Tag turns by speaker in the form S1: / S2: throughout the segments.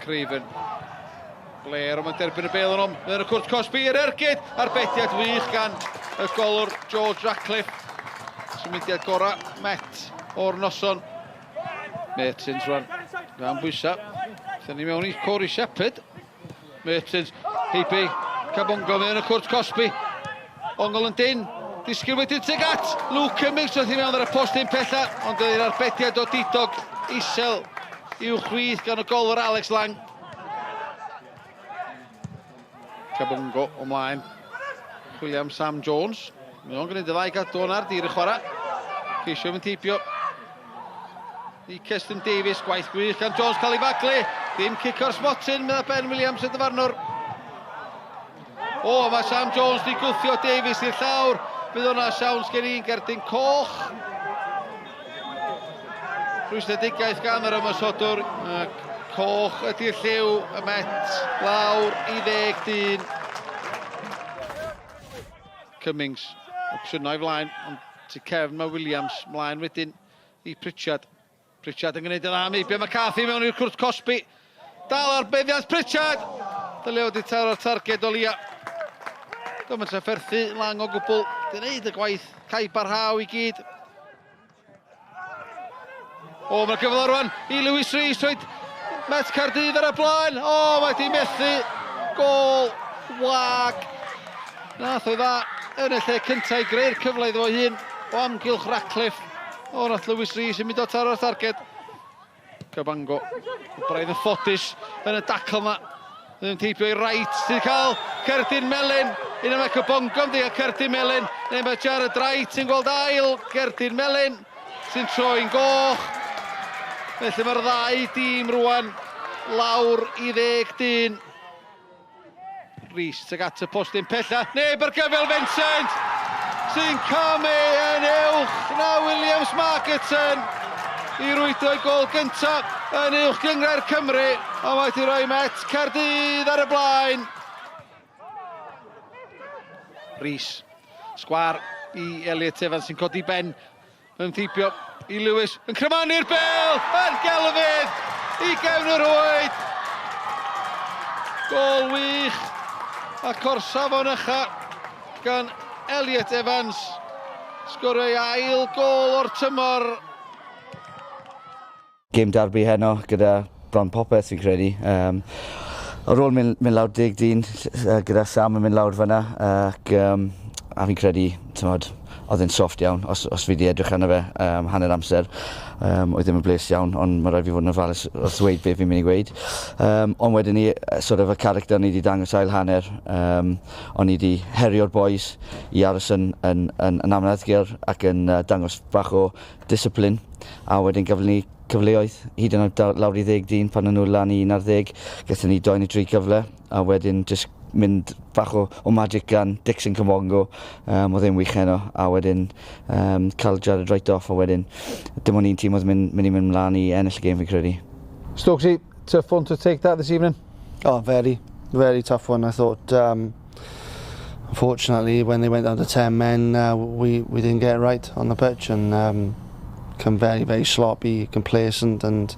S1: Craven. Blair, ond mae'n derbyn y bel yn om. Mae'n y cwrt cosbi i'r ergyd. Arbediad wych gan y golwr George Ratcliffe. Symudiad gorau Met o'r noson. Mertens rwan. Gan bwysau. Thyn ni mewn i Corey Shepherd. Mertens, heibio Kabongo mewn y cwrt cosbi. Ongol yn dyn. Disgyn wedyn tuag at Luke Cummings oedd hi mewn ar y postyn pella, ond oedd arbediad o didog isel i'w chwith gan y golwr Alex Lang. Kabongo o mlaen. Chwilio am Sam Jones. Mae o'n gwneud y ddau gadw o'n ar dir y chwarae. Ceisio fynd heibio i Keston Davies. Gwaith gwych gan Jones cael ei faglu. Ddim cic o'r smotyn, meddai Ben Williams y dyfarnwr. O, mae Sam Jones di gwthio Davies i'r llawr. Bydd hwnna siawns gen i'n gerdyn coch. Rhwystredigaeth gan yr ymosodwr. Ac coch ydy'r lliw, y Met lawr i ddeg dyn. Cummings, opsiynau flaen, ond tu cefn mae Williams, mlaen wedyn i Pritchard. Pritchard yn gwneud yn dda, meibio McCarthy mewn i'r cwrt cosbi. Dal ar beddiant Pritchard! Dylio wedi taro'r targed o lia. Dwi'n mynd trafferthu lang o gwbl. Dwi'n neud y gwaith cae barhau i gyd. O, mae'r cyfle rwan i Lewis Rees, rhoid Met Caerdydd ar y blaen. O, mae di methu. Gol wag. Nath o'i dda yn y lle cyntaf i greu'r cyfle iddo fo hun o amgylch Ratcliffe. O, nath Lewis Rees yn mynd o taro'r targed. Cabango. Braidd yn ffodus yn y dacl yma. Yn teipio i Wright sydd cael cerdyn melyn. Un yma Kabongo yn cael cerdyn melyn. Neu mae Jared Wright yn gweld ail gerdyn melyn sy'n troi'n goch. Felly mae'r ddau dîm rwan lawr i ddeg dyn. Rees tuag at y postyn pella. Neb ar gyfel Vincent sy'n camu yn uwch na Williams Margetson i rwydo ei gol gyntaf yn uwch gynghrair Cymru, ond mae wedi rhoi Met Caerdydd ar y blaen. Rees, sgwar i Elliot Evans sy'n codi ben Yn teipio i Lewis, yn crymanu'r bel, yn gelfydd i gefn y rhwyd. Gol wych ac o'r safon ycha gan Elliot Evans. Sgorio ei ail gol o'r tymor.
S2: Gêm derby heno gyda bron popeth fi'n credu. Um, ar ôl mynd, mynd lawr deg dyn gyda Sam yn mynd lawr fyna ac um, a fi'n credu, tymod, oedd e'n soft iawn, os, os fi wedi edrych arno fe um, hanner amser, um, oedd ddim yn bles iawn, ond mae rhaid fi fod yn ofalus wrth ddweud beth fi'n mynd i gweud. Um, ond wedyn ni, sort of y character ni wedi dangos ail hanner, um, o'n i wedi herio'r boys i aros yn, yn, yn, yn amyneddgar ac yn uh, dangos bach o discipline, a wedyn gafon ni cyfleoedd, hyd yn oed lawr i ddeg dyn pan o'n nhw lan i un ar ddeg, gathon ni dou neu dri cyfle, a wedyn jyst mynd bach o, o magic gan Dixon Kabongo, um, oedd e'n wych heno, a wedyn um, cael Jared Wright off, a wedyn dim ond un tîm oedd mynd, mynd i mynd mlaen i ennill y gêm fi'n credu.
S1: Stokesy, tough one to take that this evening?
S3: Oh, very, very tough one. I thought, um, unfortunately, when they went down to 10 men, uh, we, we didn't get it right on the pitch and um, come very, very sloppy, complacent, and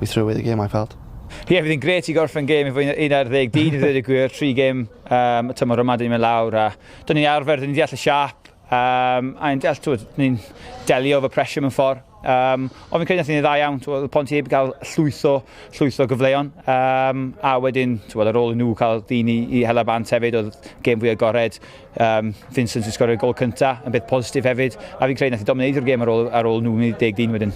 S3: we threw away the game, I felt.
S4: Ie, yeah, fydd hi'n gret i gorffen gêm efo 11 dyn i ddweud y gwir, tri gêm um, y tymor yma, dyn ni'n mynd lawr a dyn ni'n arfer, dyn ni'n deall y siap, um, a ni'n deall, twyd, ni'n delio efo pressure mewn ffordd. Um, ond fi'n credu nath ni'n dda iawn, oedd Ponty heb gael llwyth o, llwyth o gyfleon, um, a wedyn, twyd, ar ôl i nhw cael dyn i, i hela bant hefyd, oedd gêm fwy agored, um, Vincent yn sgorio gol cynta, yn beth positif hefyd, a fi'n credu nath i domineiddio'r gêm ar ôl, ar ôl nhw mynd i deg dyn wedyn.